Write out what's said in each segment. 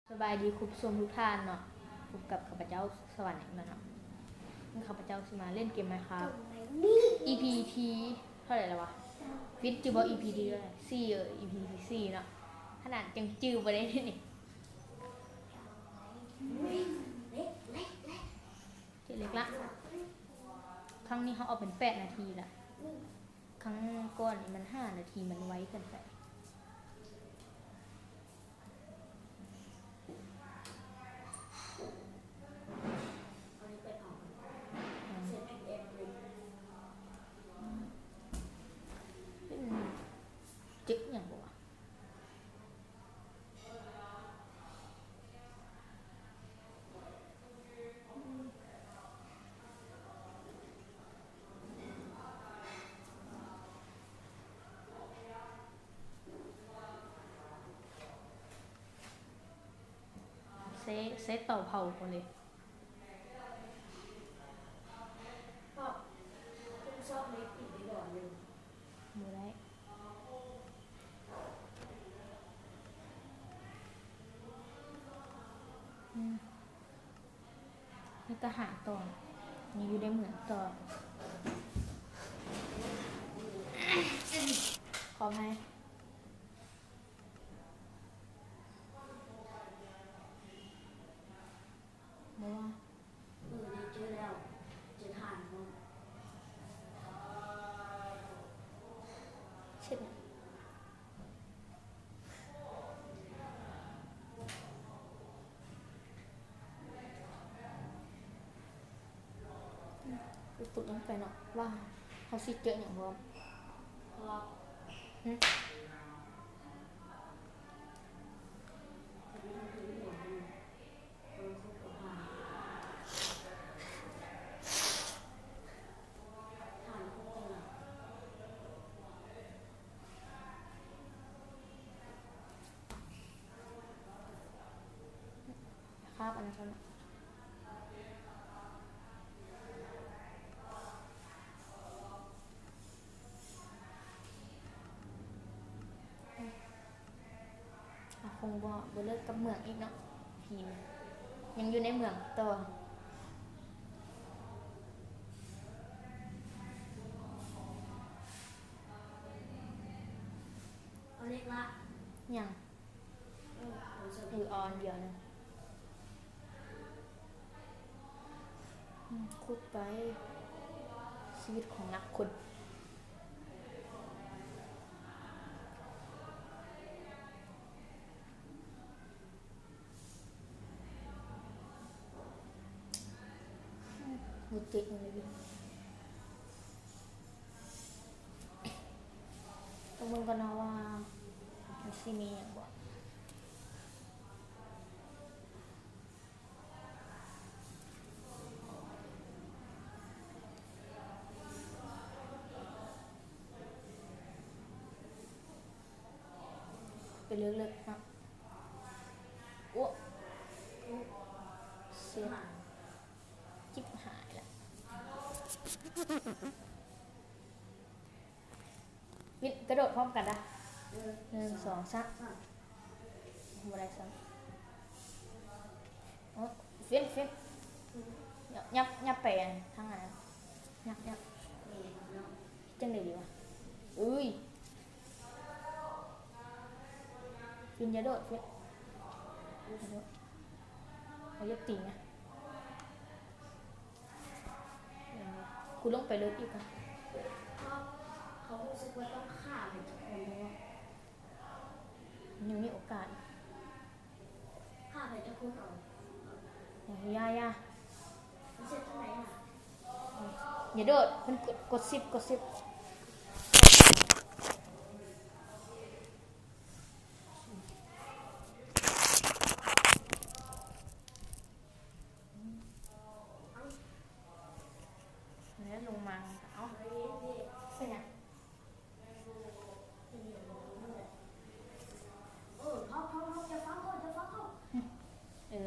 ສະບາຍດີຄຸນຜູ້ຊົມທຸກທ່ານເນາະ, ພົບກັບຂ້າພະເຈົ້າສະຫວັນອີກແລ້ວເນາະ. ມື້ນີ້ຂ້າພະເຈົ້າຊິມາຫຼິ້ນເກມໄມຄຣາຟ ອີພີທີເທົ່າໃດແລ້ວວະ? ວິດຈື່ບໍ່? ອີພີທີສີ່ ເອີ ອີພີທີສີ່ເນາະ. ຂະໜາດຍັງຈື່ບໍ່ໄດ້ເດນີ້. ເຈັດເຫຼັກລະ. ຄັ້ງນີ້ເຮົາເອົາເປັນແປດນາທີລະ. ຄັ້ງກ່ອນນີ້ມັນຫ້ານາທີ ມັນໄວເກີນໄປ. ເຈັກຫຍັງບໍ່ວະ? ໃຊ້ ໃຊ້ເຕົາເຜົາເຂົາເລີຍ. ບໍ່ໄດ້. ອືມ. ເຮັດທະຫານຕໍ່, ຍັງຢູ່ໃນເມືອງຕໍ່. ຂໍອະໄພ. ບໍ່ວ່າ ເອີ ເຈີແລ້ວ ເຈີຖ່ານພ້ອມ. ເຮັດຫຍັງ? ອືມ ປຸດລົງໄປເນາະ ວ່າເຮົາຊິເຈີຫຍັງພ້ອມ. ຫຶ? ຄາບອັນນັ້ນກ່ອນເນາະ. ອາ ຄົງບໍ່ ບໍ່ເລີກກັບເມືອງອີກເນາະ ພີນ ຍັງຢູ່ໃນເມືອງຕໍ່. ເອົາເຫຼັກລະ ຫຍັງ? ເອີ ເອົາອັນດຽວນະ. ອືມ ຂຸດໄປ ຊີວິດຂອງນັກຂຸດ. ອືມ ບໍ່ເຈັບຫຍັງເລີຍ. ຕ້ອງເບິ່ງກ່ອນເນາະວ່າມັນຊິມີຫຍັງບໍ່. ໄປເລີກໆເນາະ. ໂອ້ ເຊັດ ຈິບຫາຍລະ. ວິນ ກະໂດດພ້ອມກັນດາ. ເອີ ໜຶ່ງ ສອງ ສາມ ສາມ. ບໍ່ໄດ້ຊ້ຳ. ໂອ້ ຟິນ ຟິນ ອືມ ຫຍັບ ຫຍັບໄປທາງນັ້ນ ຫຍັບ ຫຍັບ. ເຮັດຈັ່ງໃດດີວະ? ເອີຍ ຟິນ ຢ່າໂດດ ຟິນ ຢ່າໂດດ. ເຮົາຢາກຕີນະ. ກູລົງໄປເລີກອີກກ່ອນ. ເຂົາ ເຂົາຮູ້ສຶກວ່າຕ້ອງຂ້າມໃຫ້ທຸກຄົນບໍ່? ຍັງມີໂອກາດ. ຂ້າມໃຫ້ຈັກຄົນເອົາ? ຢ່າ ຢ່າ ມັນເຮັດຈັ່ງໃດນະ? ຢ່າໂດດ ມັນກົດ ກົດຊິບ ກົດຊິບ. ແລ້ວລົງມາ ເອົ້າ ເປັນຫຍັງ? ເອີ ເອົາ ເອົາ ເອົາ ຢ່າຟ້າວເຂົ້າ ຢ່າຟ້າວເຂົ້າ. ເອີ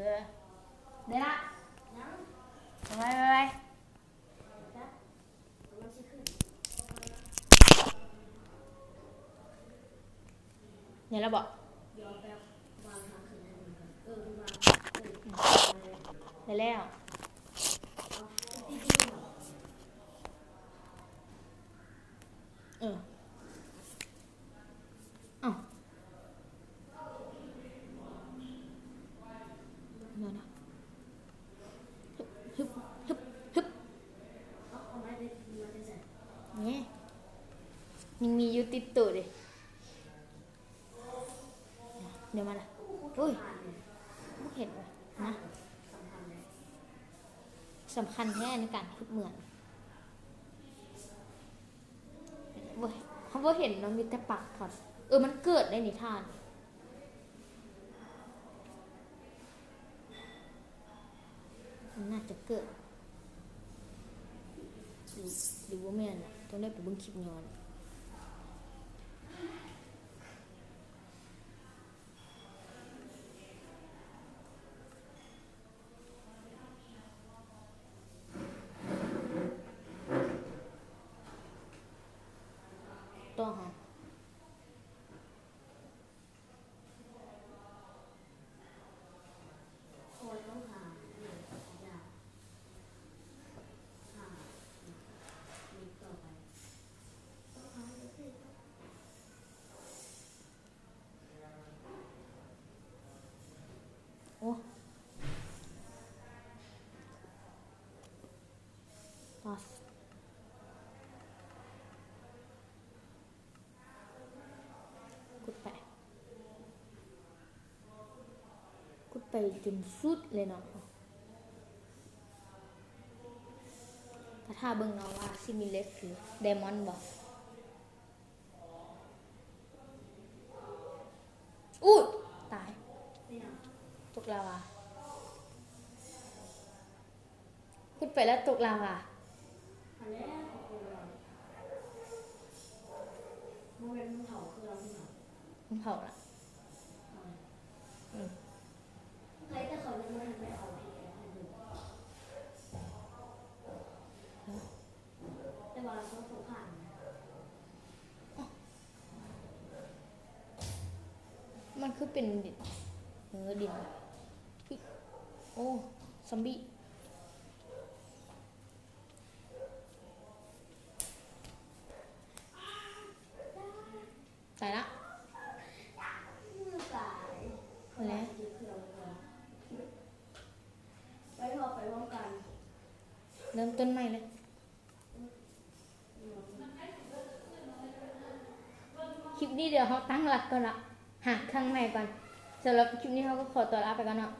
ໄດ້ລະ ຍັງ ໄວ ໄວ ໄວ. ແມ່ນແລ້ວບໍ່? ດຽວແບບວາງທາງຂຶ້ນໃຫ້ມັນກ່ອນ. ເອີ ໄດ້ແລ້ວ. ເອີ ເອົ້າ ດຽວນະ ຮຶບ ຮຶບ ຮຶບ ຮຶບ ນີ້ ຍັງມີຢູ່ຕິດໂຕເດ້. ດຽວມາລະ ໂອ້ຍ ບໍ່ເຫັນວ່ານະ ສຳຄັນແທ້ໃນການຂຸດເໝືອງ. ບໍ່ ເຮົາບໍ່ເຫັນເນາະ ມີແຕ່ປັກຖອນ. ເອີ ມັນເກີດໄດ້ນີ້ທ່ານ. ມັນໜ້າຈະເກີດ ຫຼື ຫຼືບໍ່ແມ່ນລະ ຕ້ອງໄດ້ໄປເບິ່ງຄລິບຍ້ອນ. ຕໍ່ຫາ ໂອ້ ປັດ ຂຸດໄປ ຂຸດໄປຈົນສຸດເລີຍເນາະ. ກະຖ້າເບິ່ງເນາະວ່າຊິມີເຫຼັກ ຫຼື ໄດມອນບໍ່. ອຸ້ຍ ຕາຍ ຕົກລາວາ. ຂຸດໄປແລ້ວຕົກລາວາ. ອັນແລະ ບໍ່ແມ່ນມັນເຜົາ ຄືລາວເຜົາ ມັນເຜົາລະ. ອືມ ໃຜ ແຕ່ເຂົາຍັງບໍ່ທັນໄດ້ເອົາເຮັດໃຫ້ເບິ່ງ ແຕ່ວ່າເຂົາເຜົາຜ່ານ. ມັນຄືເປັນດິນ ເອີ ດິນ. ໂອ້ ຊອມບີ້ ຕາຍລະ. ແລ້ວ ໄປເຖາະ ໄປພ້ອມກັນ ເລີ່ມຕົ້ນໃໝ່ເລີຍ. ຄລິບນີ້ດຽວເຮົາຕັ້ງຫຼັກກ່ອນເນາະ ຫາເຄື່ອງໃໝ່ກ່ອນ. ສຳລັບຄລິບນີ້ເຮົາກໍຂໍຕົວລາໄປກ່ອນເນາະ.